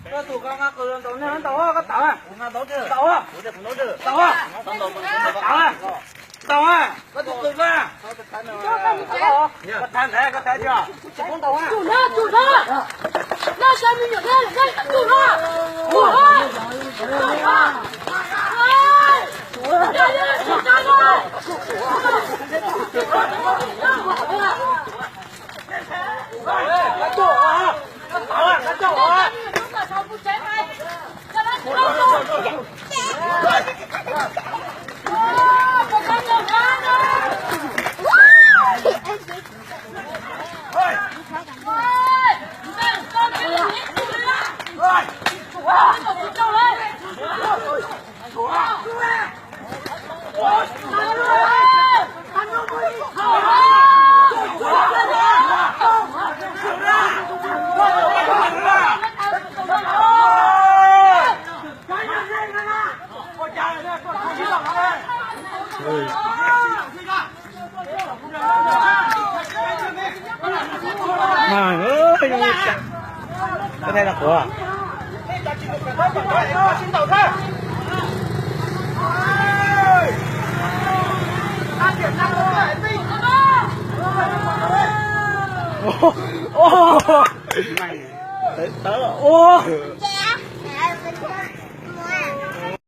Koj tus koj nqa qws ntaus neeg ntaus, koj tawm, tawm, tawm, tawm, tawm, koj tus qws, koj thaiv ntawd, koj thaiv tiag. Ua,